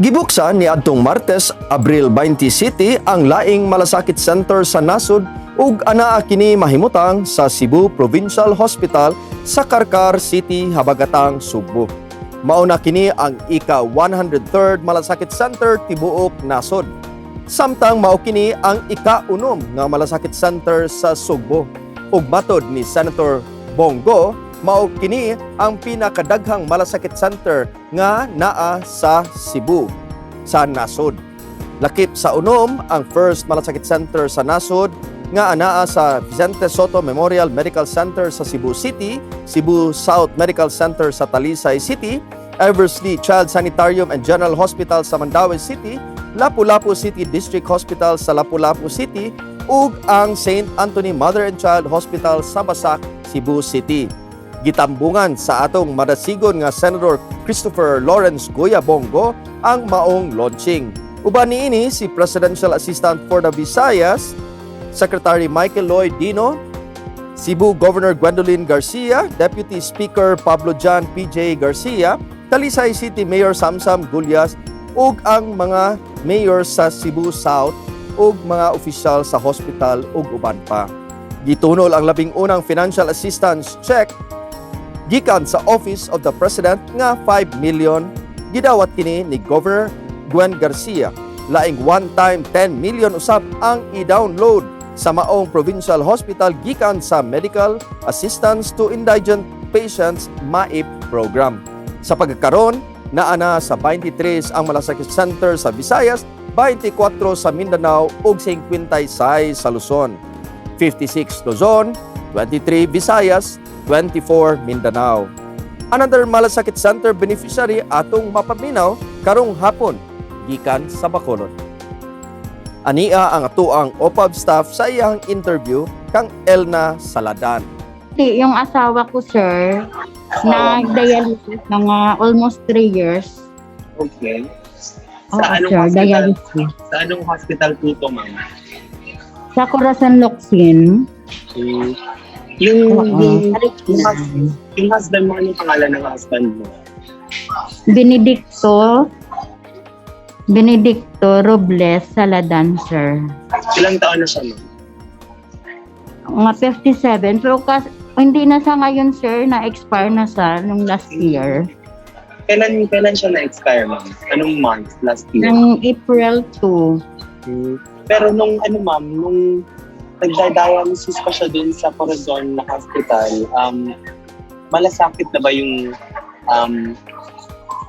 Gibuksan ni adtong Martes, Abril 27, ang laing Malasakit Center sa nasod ug anaa kini mahimutang sa Cebu Provincial Hospital sa Carcar City, Habagatang, Sugbo. Mauna kini ang ika 103rd Malasakit Center tibuok nasod. Samtang mao kini ang ika-unom nga Malasakit Center sa Sugbo. Ug matod ni Senator Bong Go, mao kini ang pinakadaghang Malasakit Center nga naa sa Cebu sa nasod. Lakip sa unom ang first Malasakit Center sa nasod nga anaa sa Vicente Sotto Memorial Medical Center sa Cebu City, Cebu South Medical Center sa Talisay City, Eversley Child Sanitarium and General Hospital sa Mandaue City, Lapu-Lapu City District Hospital sa Lapu-Lapu City, ug ang St. Anthony Mother and Child Hospital sa Basak, Cebu City. Gitambungan sa atong madasigon nga Senator Christopher Lawrence Guya Bong Go ang maong launching. Uban niini si Presidential Assistant for the Visayas, Secretary Michael Lloyd Dino, Cebu Governor Gwendolyn Garcia, Deputy Speaker Pablo John PJ Garcia, Talisay City Mayor Samsam Gullas ug ang mga mayor sa Cebu South ug mga opisyal sa hospital ug uban pa. Gitunol ang 11 financial assistance check gikan sa Office of the President nga 5 million, gidawat kini ni Governor Gwen Garcia. Laing one-time 10 million usab ang i-download sa maong provincial hospital gikan sa Medical Assistance to Indigent Patients MAIP program. Sa pagkakaron, naa na sa 23 ang Malasakit Center sa Visayas, 24 sa Mindanao ug 56 sa Luzon. 56 Luzon, 23 Visayas, 24 Mindanao. Another Malasakit Center beneficiary atong mapaminaw karong hapon gikan sa Bacolod. Ania ang atoang OPAV staff sa iyang interview kang Elna Saladan. Yung asawa ko, sir, nag-dialysis mga almost 3 years. Okay. Oo, Sa anong sir, hospital? Dialysis. Sa anong hospital po ito, ma'am? Sa Corazon Locsin. Yung, yung husband mo, anong pangalan ng husband mo? Benedicto Robles Saladan, sir. Ilang taon na siya, ma'am? Mga 57. Pero hindi na sa ngayon, sir. Na-expire na sa nung last year. Kailan siya na-expire, ma'am? Anong month last year? Ng April 2. Pero nung ano, ma'am, nung nagda-dialysis pa siya dun sa Corazon na hospital, malasakit na ba yung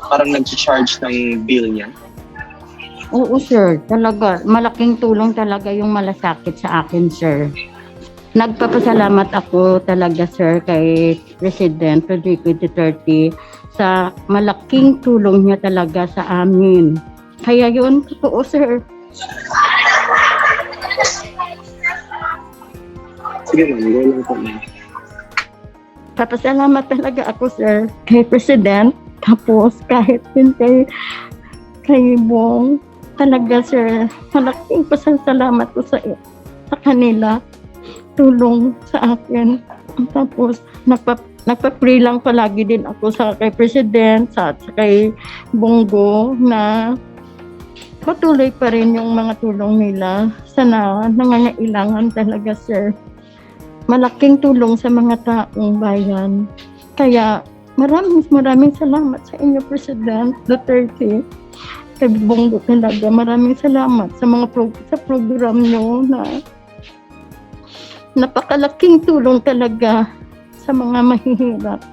parang nag-charge ng bill niya? Oo, sir. Talaga. Malaking tulong talaga yung malasakit sa akin, sir. Nagpapasalamat ako talaga, sir, kay President Rodrigo Duterte sa malaking tulong niya talaga sa amin. Kaya yun, totoo, sir. Sige, ma'am. Go lang po, ma'am. Papasalamat talaga ako, sir, kay President. Tapos kahit din kay Bong. Talaga, sir, malaking pasasalamat ko sa kanila. Tulong sa akin. Tapos, nagpa-pray lang palagi din ako sa kay President, sa kay Bong Go na patuloy pa rin yung mga tulong nila. Sana nangangailangan talaga, sir, malaking tulong sa mga taong bayan. Kaya maraming maraming salamat sa inyo, President Duterte. Kay Bong Go talaga, maraming salamat sa program nyo na napakalaking tulong talaga sa mga mahihirap.